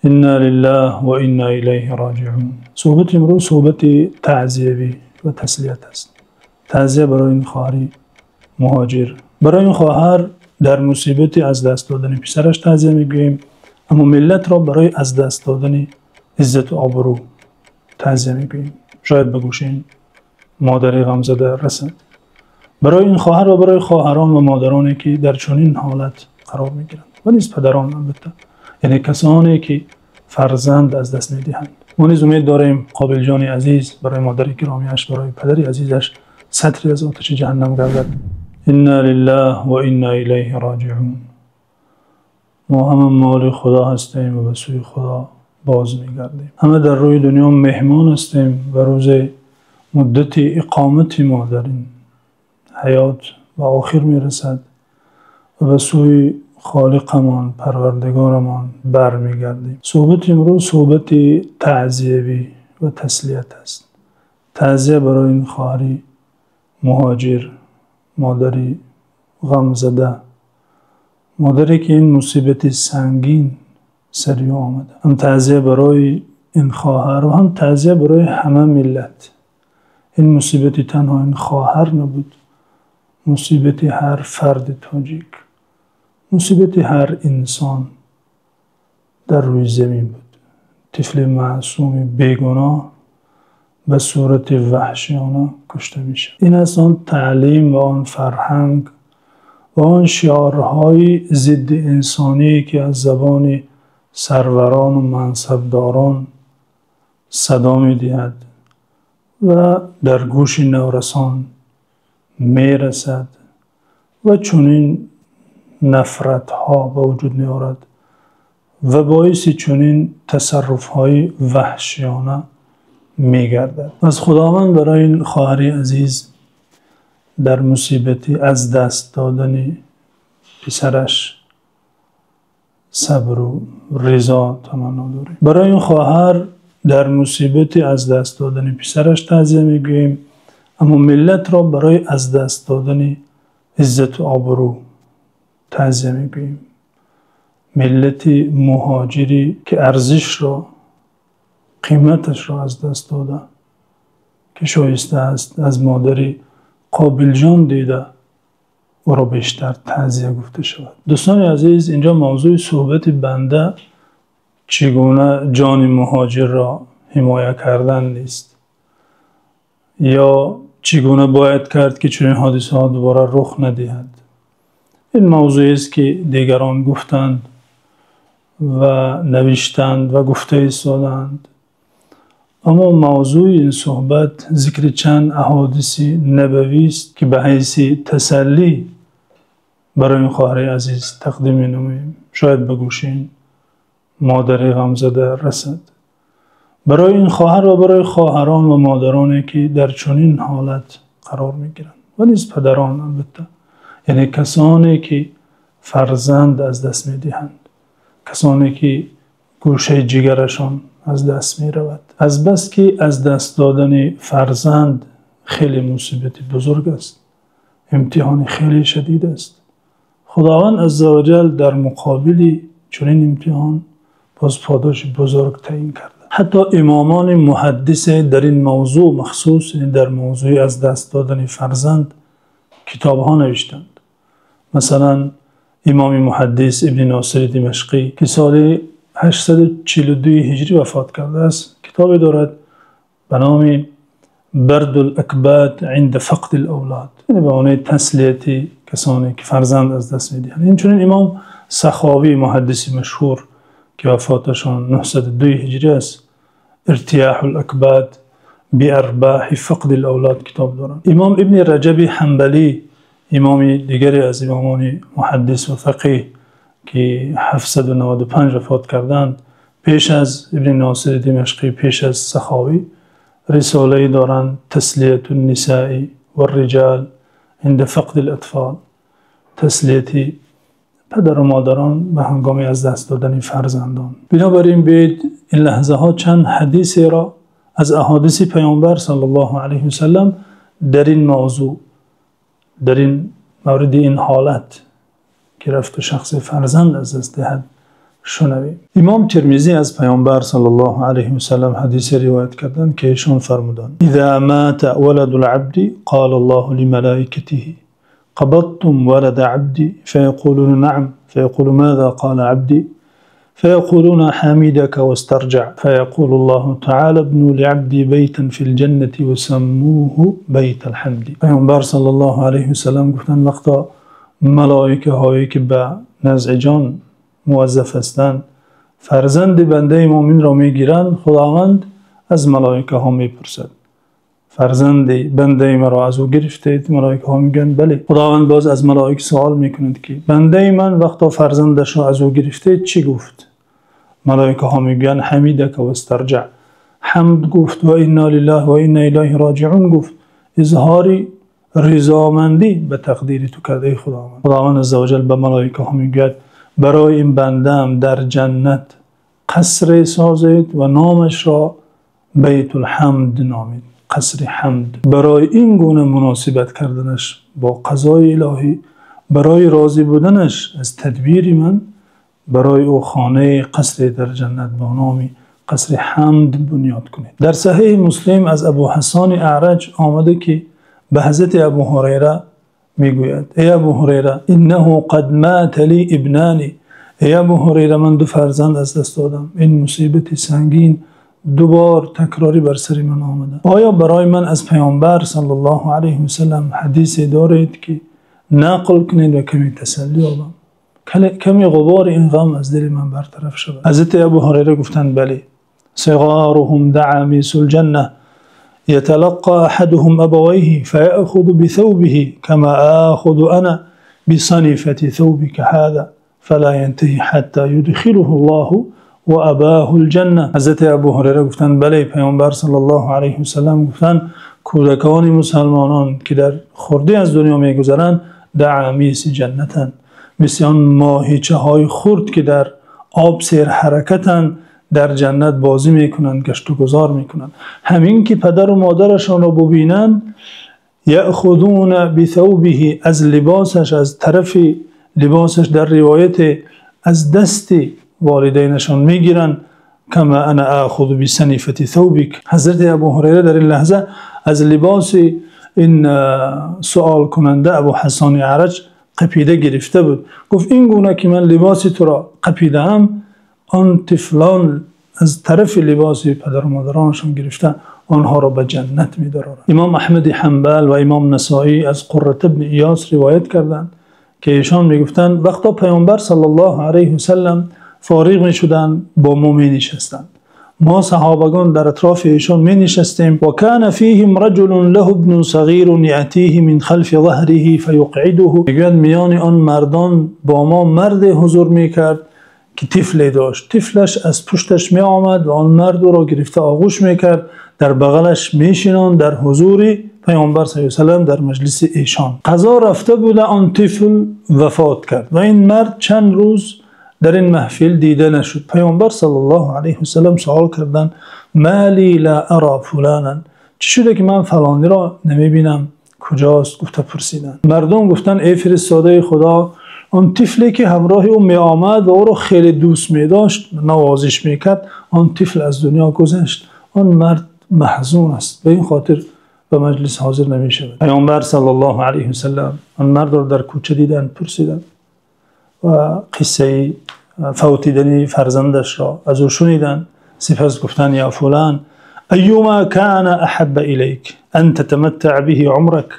Инна лиллаҳи ва инна илайҳи роҷиъун. Суҳбати имрӯз суҳбати таъзиявӣ ва таслият аст. Таъзия барои ин хоҳари муҳоҷир. Барои ин хоҳар дар мусибати аз даст додани писараш таъзия мегӯем, аммо миллатро барои аз даст додани иззат ва обрӯ таъзия мегӯем. Шояд ба гӯши ин модари ғамзада расад. Барои ин хоҳар ва барои хоҳарон ва модароне ки дар чунин ҳолат қарор мегиранд ва низ падарон албатта, яъне касоне ки фарзанд аз даст медиҳанд. Мо низ умед дорем Қобилҷони азиз барои модари гиромиаш, барои падари азизаш сатре аз оташи ҷаҳаннам гардад. Инна лиллаҳи ва инна илайҳи роҷиъун. Мо ҳама моли Худо ҳастем ва ба сӯи Худо боз мегардем. Ҳама дар рӯи дунё меҳмон ҳастем ва рӯзи муддати иқомати мо дар ин ҳаёт ба охир мерасад ва ба сӯи Холиқамон, Парвардигорамон бармегардем. Суҳбати имрӯз суҳбати таъзиявӣ ва таслият аст. Таъзия барои ин хоҳари муҳоҷир, модари ғамзада, модаре ки ин мусибати сангин сари ӯ омада. Ҳам таъзия барои ин хоҳар ва ҳам таъзия барои ҳама миллат. Ин мусибат танҳо ин хоҳар набуд, мусибати ҳар фарди тоҷик, мусибати ҳар инсон дар рӯи замин буд. Тифли маъсуми бегуноҳ ба сурати ваҳшиёна кушта мешавад. Ин аст он таълим ва он фарҳанг ва он шиорҳои зидди инсонӣ ки аз забони сарварон ва мансабдорон садо медиҳад ва дар гӯши наврасон мерасад ва чунин нафратҳо ба вуҷуд меорад ва боиси чунин тасарруфҳои ваҳшиёна мегардад. Аз Худованд барои ин хоҳари азиз дар мусибати аз даст додани писараш сабру ризо таманно дорем. Барои ин хоҳар дар мусибати аз даст додани писараш таъзия мегӯем, аммо миллатро барои аз даст додани иззат ва обрӯ таъзия мегӯем. Миллати муҳоҷире ки арзишро, қиматашро аз даст дода, ки шоиста аст аз модари Қобилҷон дида ӯро бештар таъзия гуфта шавад. Дӯстони азиз, инҷо мавзӯи суҳбати банда чӣ гуна ҷони муҳоҷирро ҳимоят кардан нест ё чӣ гуна бояд кард ки чунин ҳодисаҳо дубора рух надиҳад. Ин мавзӯест ки дигарон гуфтанд ва навиштанд ва гуфта истодаанд. Аммо мавзӯи ин суҳбат зикри чанд аҳодиси набавӣ аст ки ба ҳайси тасаллӣ барои ин хоҳари азиз тақдим менамоем. Шояд ба гӯши ин модари ғамзада расад. Барои ин хоҳар ва барои хоҳарон ва модароне ки дар чунин ҳолат қарор мегиранд ва низ падарон албатта, яъне касоне ки фарзанд аз даст медиҳанд, касоне ки гӯшаи ҷигарашон аз даст меравад. Аз бас ки аз даст додани фарзанд хеле мусибати бузург аст, имтиҳони хеле шадид аст. Худованд азза ва ҷал дар муқобили чунин имтиҳон боз подоши бузург таъйин кардааст. Ҳатто имомони муҳаддис дар ин мавзӯъ махсус, яъне дар мавзӯи аз даст додани фарзанд китобҳо навиштанд. Масалан имоми муҳаддис Ибни Носири Димашқӣ ки соли 842 ҳиҷрӣ вафот кардааст, китобе дорад ба номи Бардул-Акбад инда фақдил-авлод, яъне ба маънои таслияти касоне ки фарзанд аз даст медиҳанд. Инчунин имом Саховӣ муҳаддиси машҳур ки вафоташон 902 ҳиҷрӣ аст, Иртиёҳул-Акбад биарбоҳи фақдил-авлод китоб доранд. Имом Ибни Раҷаби Ҳанбалӣ, имоми дигаре аз имомони муҳаддис ва фақеҳ ки 795 вафот карданд, пеш аз Ибни Носири Димашқӣ, пеш аз Саховӣ, рисолае доранд Таслиятун-нисои вар-риҷол инда фақдил-атфол, таслияти падару модарон ба ҳангоми аз даст додани фарзандон. Бинобар ин биёед ин лаҳзаҳо чанд ҳадисеро аз аҳодиси Паёмбар саллаллоҳу алайҳи васаллам дар ин мавзӯъ, дар ин мавриди ин ҳолат ки рафт шахс фарзанд аз даст диҳад Шунавем. Имом Термизӣ аз Паёмбар саллаллоҳу алайҳи васаллам ҳадисе ривоят карданд, ки эшон фармуданд: إذا مات ولد العبد قال الله لملائكته قبضتم ولد عبدي فيقولون نعم فيقول ماذا قال عبدي فيقولون حمدك واسترجع فيقول الله تعالى ابنوا لعبدي بيتا في الجنة وسموه بيت الحمد. Паёмбар саллаллоҳу алайҳи васаллам гуфтанд: вақте малоикаҳое ки ба назъи ҷон муваззаф ҳастанд фарзанди бандаи мӯъминро мегиранд, Худованд аз малоикаҳо мепурсад: фарзанди бандаи маро аз ӯ гирифтед? Малоикаҳо мегӯянд: бале. Худованд боз аз малоика савол мекунад, ки бандаи ман вақте фарзандашро аз ӯ гирифтед чӣ гуфт? Малоикаҳо мегӯянд: حمدك واسترجع. Ҳамд гуфт ва إنا لله وإنا إليه راجعون гуфт. Изҳори ризомандӣ ба тақдири ту карда, эй Худованд. Худованд азза ва ҷалл ба малоикаҳо мегӯяд: барои ин бандаам дар ҷаннат қасре созед ва номашро Байтулҳамд номед. Қасри ҳамд. Барои ин гуна муносибат карданаш бо қазои илоҳӣ, барои розӣ буданаш аз тадбири ман, барои ӯ хонаи қасре дар ҷаннат бо номи Қасри Ҳамд бунёд кунед. Дар Саҳеҳи Муслим аз Абу Ҳасони Аъраҷ омада, ки ба Ҳазрати Абу Ҳурайра мегӯяд: эй Абу Ҳурайра, إنه قد مات لي ابنان. Эй Абу Ҳурайра, ман ду фарзанд аз даст додам. Ин мусибати сангин ду бор такрорӣ бар сари ман омада. Оё барои ман аз Паёмбар саллаллоҳу алайҳи васаллам ҳадисе доред, ки нақл кунед ва каме тасаллӣ ёбам? Каме ғубори ин ғам аз дили ман бартараф шавад. Ҳазрати Абу Ҳурайра гуфтанд: бале. صغارهم دعاميس الجنة يتلقى أحدهم أبويه فيأخذ بثوبه كما آخذ أنا بصنفة ثوبك هذا فلا ينتهي حتى يدخله الله وأباه الجنة. Ҳазрати Абу Ҳурайра гуфтанд: бале, Паёмбар саллаллоҳу алайҳи васаллам гуфтанд: кӯдакони мусулмонон, ки дар хурдӣ аз дунё мегузаранд, دعاميس ҷаннатанд, мисли он моҳичаҳои хурд, ки дар об сер ҳаракатанд, дар ҷаннат бозӣ мекунанд, гашту гузор мекунанд. Ҳамин ки падару модарашонро бибинанд, يأخذون بثوبه, аз либосаш, аз тарафи либосаш, дар ривоят аз дасти волидайнашон мегиранд. كما أنا آخذ بصنفة ثوبك. Ҳазрати Абу Ҳурайра дар ин лаҳза аз либоси ин савол кунанда Абу Ҳасони Аъраҷ қапида гирифта буд. Гуфт: ин гуна ки ман либоси туро қапидаам, он тифлон аз тарафи либоси падару модаронашон гирифта онҳоро ба ҷаннат медароранд. Имом Аҳмад Ҳанбал ва Имом Насоӣ аз Қурра ибн Иёс ривоят карданд, ки эшон мегуфтанд: вақте Паёмбар саллаллоҳу алайҳи васаллам фориғ мешуданд, бо мо менишастанд. Мо саҳобагон дар атрофи эшон менишастем. وكان فيهم رجل له ابن صغير يأتيه من خلف ظهره فيقعده. Мегӯяд, миёни он мардон бо мо марде ҳузур мекард, ки тифле дошт. Тифлаш аз пушташ меомад ва он мард ӯро гирифта оғӯш мекард, дар бағалаш мешинонд дар ҳузури Паёмбар саллаллоҳу алайҳи васаллам дар маҷлиси эшон. Қазо рафта буда, он тифл вафот кард ва ин мард чанд рӯз дар ин маҳфил дида нашуд. Паёмбар саллаллоҳу алайҳи васаллам савол карданд: ما لي لا أرى فلانا, чӣ шуда ки ман фалониро намебинам, куҷост? Гуфта пурсиданд. Мардум гуфтанд: эй фиристодаи Худо, он тифле ки ҳамроҳи ӯ меомад ва ӯро хеле дӯст медошт, навозиш мекард, он тифл аз дунё гузашт. Он мард маҳзун аст, ба ин хотир ба маҷлис ҳозир намешавад. Паёмбар саллаллоҳу алайҳи васаллам он мардро дар кӯча диданд, пурсиданд ва қиссаи фавтидани фарзандашро аз ӯ шуниданд. Сипас гуфтанд: يا فلان، أيما كان أحب إليك أن تتمتع به عمرك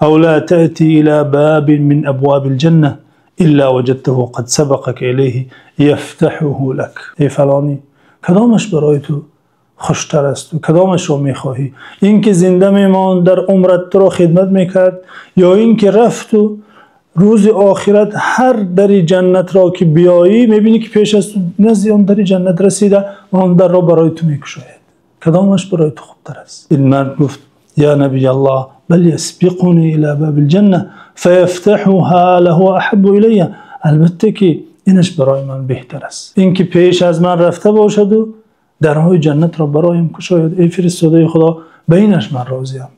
أو لا تأتي إلى باب من أبواب الجنة إلا وجدته قد سبقك إليه يفتحه لك. Эй фалонӣ, кадомаш барои ту хуштар аст ва кадомашро мехоҳӣ? Инки зинда мемонд, дар умрат туро хидмат мекард, ё инки рафту рӯзи охират ҳар дари ҷаннатро ки биёӣ, мебинӣ ки пеш аз ту назди он дари ҷаннат расида ва он дарро барои ту мекушояд? Кадомаш барои ту хубтар аст? Ин мард гуфт: يا نبي الله، بل يسبقني إلى باب الجنة فيفتحها لهو أحب إلي. Албатта ки инаш барои ман беҳтар аст, инки пеш аз ман рафта бошад ва дарҳои ҷаннатро бароям кушояд. Эй фиристодаи Худо, ба инаш ман розиям.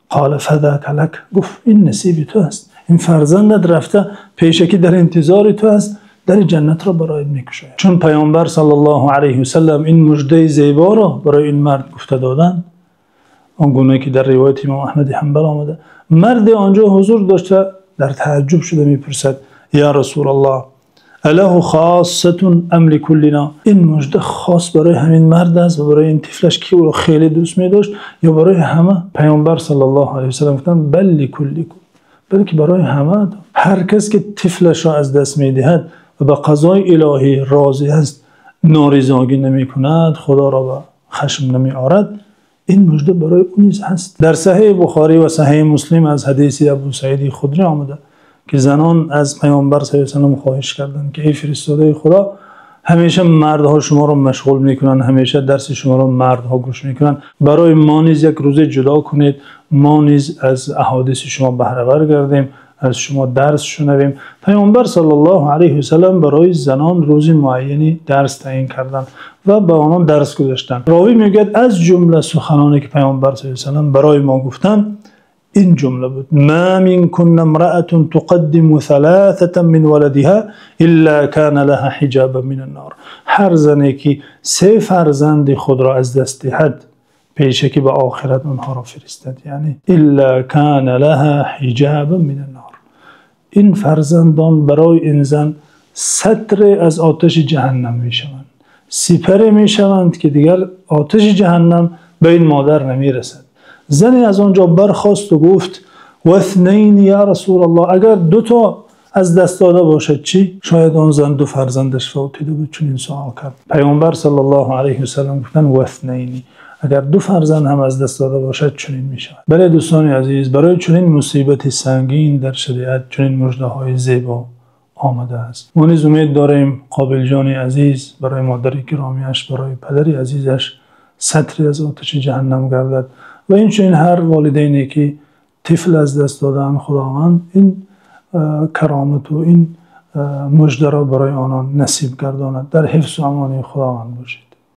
قال فذاك لك. Гуфт: ин насиби ту аст, ин фарзандат рафта пешакӣ дар интизори ту аст. Дари ҷаннатро барояш мекушояд. Чун Паёмбар саллаллоҳу алайҳи васаллам ин мужда зебо ро барои ин мард гуфта доданд, он гуна ки дар ривояти имом Аҳмад Ҳанбал омада, марде он ҷо ҳузур дошта, дар таажҷуб шуда мепурсад: «Ё Расулаллоҳ, أله خاصة أم لكلنا?» Ин мужда хос барои ҳамин мард аст ва барои ин тифлаш, ки ӯро хеле дӯст медошт, ё барои ҳама? Паёмбар саллаллоҳу алайҳи васаллам гуфтанд: «بل لكلكم», балки барои ҳама. Ҳар кас ки тифлашро аз даст медиҳад ва ба қазои илоҳӣ розӣ аст, норизоӣ намекунад, Худоро ба хашм намеорад, ин мужда барои ӯ низ ҳаст. Дар Саҳеҳи Бухорӣ ва Саҳеҳи Муслим аз ҳадиси Абу Саиди Худрӣ омада, ки занон аз Паёмбар саллаллоҳу алайҳи васаллам хоҳиш карданд, ки эй фиристодаи Худо, ҳамеша мардҳо шуморо машғул мекунанд, ҳамеша дарси шуморо мардҳо гӯш мекунанд, барои мо низ як рӯзе ҷудо кунед, мо низ аз аҳодиси шумо баҳравар гардем, аз шумо дарс шунавем. Паёмбар саллаллоҳу алайҳи васаллам барои занон рӯзи муайяне дарс таъйин карданд ва ба онон дарс гузоштанд. Ровӣ мегӯяд: аз ҷумла суханоне ки Паёмбар саллаллоҳу алайҳи васаллам барои мо гуфтанд, ин ҷумла буд: «ما منكن امرأة تقدم ثلاثة من ولدها إلا كان لها حجابا من النار». Ҳар зане ки се фарзанди худро аз даст диҳад, пешакӣ ба охират онҳоро фиристад, яъне إلا كان لها حجابا من النار, ин фарзандон барои ин зан сатре аз оташи ҷаҳаннам мешаванд, сипаре мешаванд, ки дигар оташи ҷаҳаннам ба ин модар намерасад. Зане аз он ҷо бархост ва гуфт: «واثنين يا رسول الله?» Агар ду то аз даст дода бошад чӣ? Шояд он зан ду фарзандаш фавтида буд, чунин савол кард. Паёмбар саллаллоҳу алайҳи васаллам гуфтанд: «واثنين», агар ду фарзанд ҳам аз даст дода бошад, чунин мешавад. Бале, дӯстони азиз, барои чунин мусибати сангин дар шариат чунин муждаҳои зебо омадааст. Мо низ умед дорем, Қобилҷони азиз барои модари гиромиаш, барои падари азизаш сатре аз оташи ҷаҳаннам гардад ва инчунин ҳар волидайне ки тифл аз даст додаанд, Худованд ин каромат ва ин муждаро барои онон насиб гардонад. Дар ҳифзу амони Худованд бошед.